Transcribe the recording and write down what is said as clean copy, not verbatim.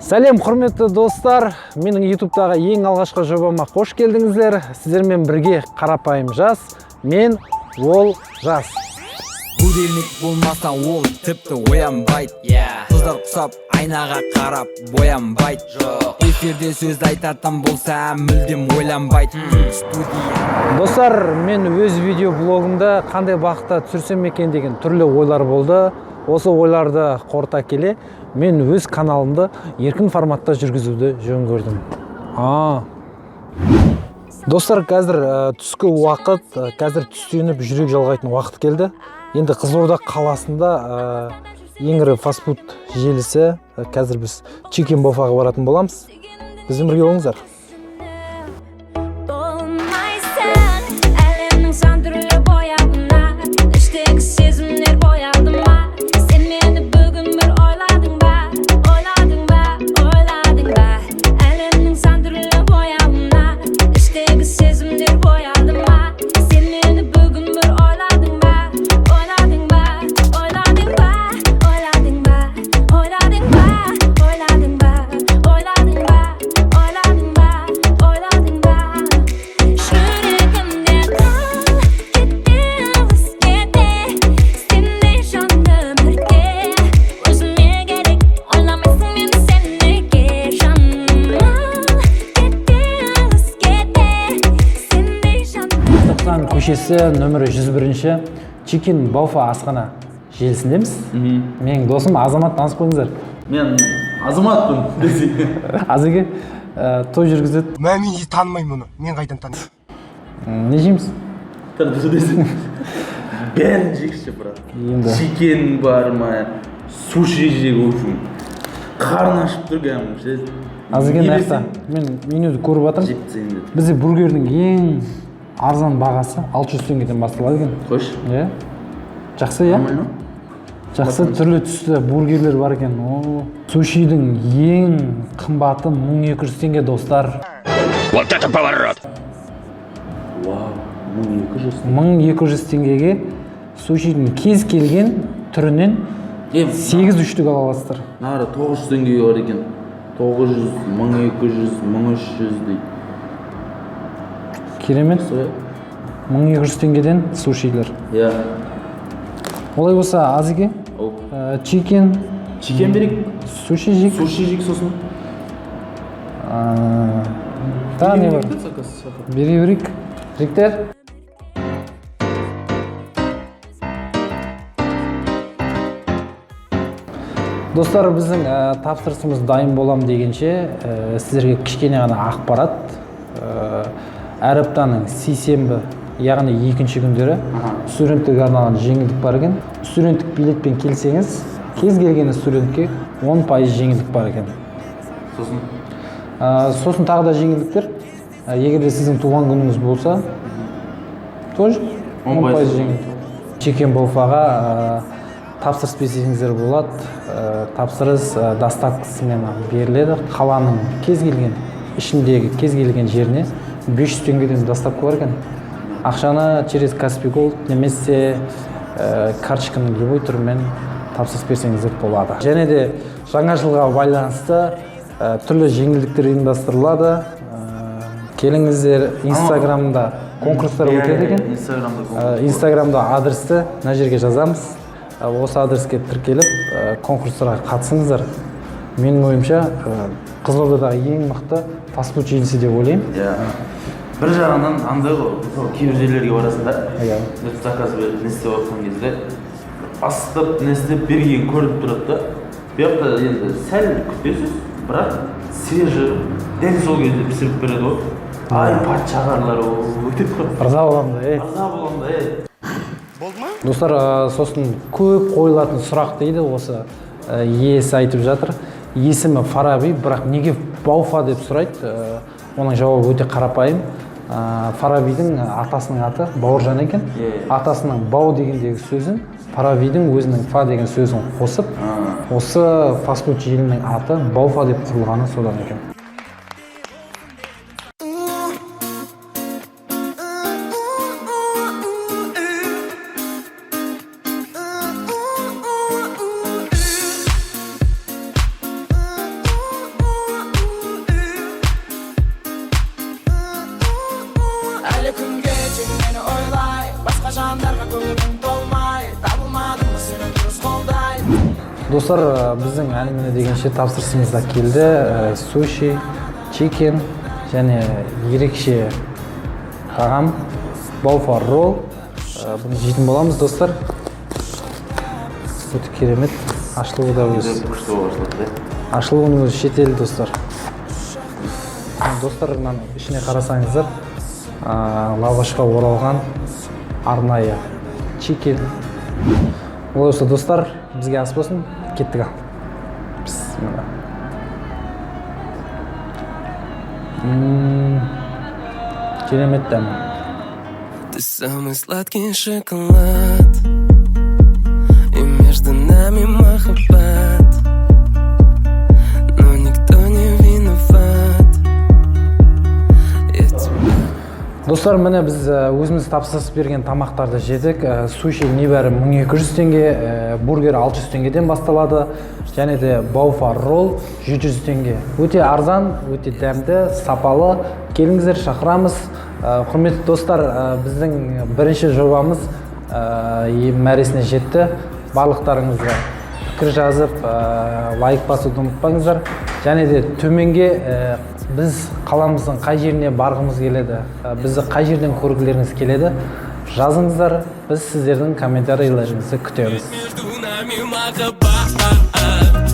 Сәлем, құрметті достар! Менің ютубтағы ең алғашқы жобама қош келдіңіздер. Сіздермен бірге қарапайым жас, мен ол жас. Будильник болмаса, ол тіпті оянбайды. Yeah. Қыздар құсап айнаға қарап боянбайды. Жоқ. Эфирде сөз айтатын болса, мүлдем ойланбайды. Студия. Достар, мен өз видеоблогымда қандай бағытта түсірсем екен деген түрлі ойлар болды. Осы ойларды қорыта келе, мен өз каналымды еркін форматта жүргізуді жөн көрдім. Достар, қазір түскі уақыт, қазір түстеніп жүрек жалғайтын уақыт келді. Енді Қызылорда қаласында ең ірі фастфуд желісі, қазір біз Чикен Бофаға баратын боламыз. Бізбен бірге болыңыздар. Болмайсың әлемнің сан түрлі бояуына. Іштегі сезімдер боялды ма? Сен мені бүгін бір ойладың ба? Ойладың ба? Ойладың ба? Әлемнің сан түрлі бояуына, іштегі сезімдер боялды ма? Сен мені бүгін бір ойладың ба? Ойладың ба? Ойладың ба? Ойладың ба? Ойладың ба? Ойладың ба? Ойладың ба? Ойладың ба? Ойладың ба? Жүрегімде қал, кетпе, алыс кетпе. Сендей жанды бірде өзіме керек. Ойламайсың мені сен неге, жаным? Кетпе, алыс кетпе. Сендей жанды 90 көшесі, нөмірі 101-ші Чикен Бофа асхана желісіндеміз. Менің досым Азамат, танысып қойыңыздар. Мен Азаматпын десең. Азеке той жүргізеді. Мә, мен танымаймын оны, мен қайдан танимын? Не жейміз? Десең, бәрін жейікші, брат. Енді. Чикен бар ма, суши жейік, в общем. Қарын ашып тұр кәдімгі ше. Азеке, Не мына жақта десең, мен менюді көріп жатырмын. Жеп тастайын деп. Бізде бургердің ең арзан бағасы 600 теңгеден басталады екен. Қойшы. Иә, жақсы, иә. Нормально. Жақсы, түрлі түсті бургерлер бар екен. О, сушидің ең қымбаты 1200 теңге, достар. Вау, 1200. 1200 теңгеге сушидің кез келген түрінен Е, 8 үштік ала аласыздар. Нары 900 теңгеге бар екен. 900, 1200, 1300 дейді. Керемет. Сол. 1200 теңгеден сушилер. Иә. Олай болса, Азеке, Ол. Чикен, Чикен берейік, суши жейік. Суши жейік сосын. Тағы не бар? Заказ шақыр. Бере берейік, жігіттер. Достар, біздің тапсырысымыз дайын болам дегенше, сіздерге кішкене ғана ақпарат. Әр аптаның сейсенбі, яғни екінші күндері студенттерге арналған жеңілдік бар екен. Студенттік билетпен келсеңіз, кез келген студентке 10% жеңілдік бар екен. Сосын. Сосын тағы да жеңілдіктер. Егер де сіздің туған күніңіз болса, тоже 10% жеңілдік. Чикен Бофаға тапсырыс берсеңіздер болады. Тапсырыс доставкасымен беріледі. Қаланың кез келген ішіндегі кез келген жеріне 500 теңгеден доставка бар екен. Ақшаны через Каспи Голд немесе карточканың любой түрімен тапсырыс берсеңіздер болады. Және де жаңа жылға байланысты түрлі жеңілдіктер ұйымдастырылады. Келіңіздер, инстаграмда конкурстар өтеді екен. Инстаграмда конкурс. Инстаграмда адресті мына жерге жазамыз. Осы адреске тіркеліп, конкурстарға қатысыңыздар. Менің ойымша, Қызылордадағы ең мықты фастфуд желісі деп ойлаймын. Иә. Бір жағынан андай ғой, мысалы, кейбір жерлерге барасың да, заказ беріп, не істеп жатқан кезде астып, не істеп берген көрініп тұрады да. Бұл жақта енді сәл күтесіз, бірақ свежий, дәл сол кезде пісіріп береді ғой. Ай, патшағарлар, өте көп. Ырза боламын да, ей. Ырза боламын да, ей. Достар, сосын көп қойылатын сұрақ дейді осы, иесі айтып жатыр. Есімі Фараби, бірақ неге Бауфа деп сұрайды. Оның жауабы өте қарапайым. Фарабидің атасының аты Бауыржан екен. Атасының бау дегендегі сөзін Фарабидің өзінің фа деген сөзін қосып, осы фастфуд желінің аты Бауфа деп құрылғаны содан екен. Достар, біздің әні дегенше тапсырысымыз да келді. Суши, чикен және ерекше тағам бауфа ролл. Бұны жейтін боламыз, достар. Өте керемет ашылуы да өз Күшті болып ашылады да. Ашылуының өзі шетел, достар. Достар, мынаның ішіне қарасаңыздар, лавашқа оралған арнайы чикен. Олай болса, достар, бізге ас болсын. Кеттік. Ал, бісміллә. Керемет дәмі. Ты самый сладкий шоколад, и между нами махаббат, но никто не виноват. Я тебя Достар, міне, біз өзіміз тапсырыс берген тамақтарды жедік. Суши небәрі 1200 теңге, бургер 600 теңгеден басталады және де бауфа ролл 700 теңге. Өте арзан, өте дәмді, сапалы. Келіңіздер, шақырамыз. Құрметті достар, біздің бірінші жобамыз мәресіне жетті. Барлықтарыңызға пікір жазып, лайк басуды ұмытпаңыздар және де төменге біз қаламыздың қай жеріне барғымыз келеді, бізді қай жерден көргілеріңіз келеді, жазыңыздар. Біз сіздердің комментарийлеріңізді күтеміз. Между нами махаббат.